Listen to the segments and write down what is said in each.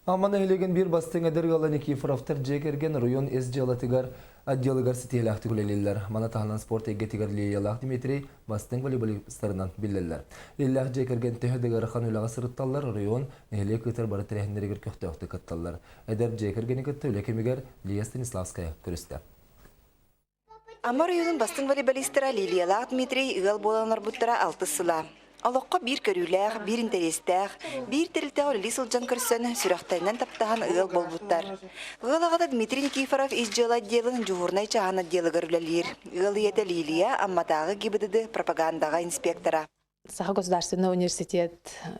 Амма нэһилиэгин биир бастыҥ эдэр ыала Никифоровтар дьиэ кэргэн оройуон ис дьыалатыгар отделыгар ситиһиилээхтик үлэлииллэр. Маны таһынан спорт эйгэтигэр Лилиялаах Дмитрий бастыҥ волейболистарынан биллэллэр. Иллээх дьиэ кэргэн төһө да ыарахан үлэҕэ сырытталлар, оройуон, нэһилиэк ыытар бары тэрээһиннэригэр көхтөөхтүк кытталлар. Эдэр дьиэ кэргэни кытта үлэ кэмигэр Лия Станиславская көрүстэ. Амма оройуонун бастыҥ волейболистара Лилиялаах Дмитрий ыал буолан олорбуттара алтыс сыла. Олоххо биир көрүүлээх, биир интэриэстээх, биир тэрилтэҕэ үлэлии сылдьан көрсөн, сүрэхтэринэн таптаһан ыал буолбуттар. Ыал аҕата Дмитрий Никифоров ис дьыала отделын дьуһуурунай чааһын отделыгар үлэлиир. Ыал ийэтэ Лилия Амматааҕы ГИБДД пропагандаҕа инспектора. Саха государственный университет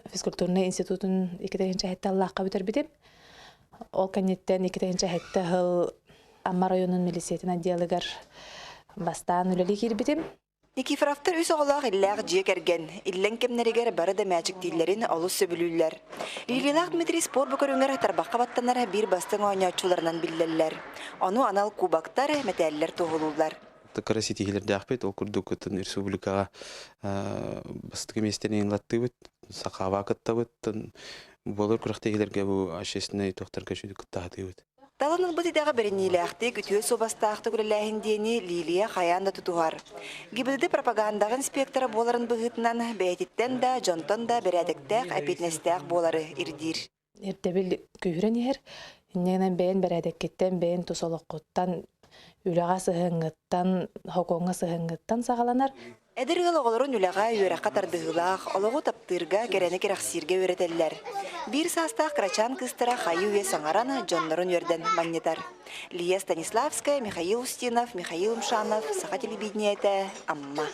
физкультурнай институтун 2 аллаахха бүтэрбитим. Ол кэнниттэн 2 сыл Амма районун милициятын отделыгар бастаан үлэлии киирбитим. Никифоровтар үс оҕолоох иллээх дьиэ кэргэн. Иллэҥ кэмнэригэр бары да мээчиктииллэрин олус сөбүлүүллэр. Лилиялаах Дмитрий спорт бу көрүҥэр тарбахха баттанар биир бастыҥ оонньооччуларынан биллэллэр. Ону анал кубоктар, мэтээллэр туоһулууллар. Кыра ситиһиилэрдээхпит. Ол курдук ытын республикаҕа бастакы миэстэни ылаттыыбыт, Сахаба кыттабыт. Буолар күрэхтэһиилэргэ бу общественнай туохтарга кыттаһатыыбыт. Талан ылбыт идэҕэ бэриниилээхтик, үтүө суобастаахтык үлэлээһин диэни Лилия хайаан да тутуһар. ГИБДД пропагандаҕа инспектора буоларын быһыытынан бэйэтиттэн да, дьонтон да бэрээдэктээх, эппиэтинэстээх буолары ирдиир. Ирдэбил күүһүрэн иһэр. Инньэ гынан бэйэн бэрээдэккиттэн, бэйэн тус олоххуттан, үлэҕэ сыһыаҥҥыттан, сокуоҥҥа сыһыаҥҥыттан саҕаланар. Эдэр ыал оҕолорун үлэҕэ, үөрэххэ тардыһыылаах, олоҕу таптыырга, кэрэни кэрэхсииргэ үөрэтэллэр. Биир саастаах кырачаан кыыстара хайыы-үйэ саҥаран, дьоннорун үөрдэн манньытар. Лия Станиславская, Михаил Устинов, Михаил Умшанов, Саха телевидениетэ, Амма.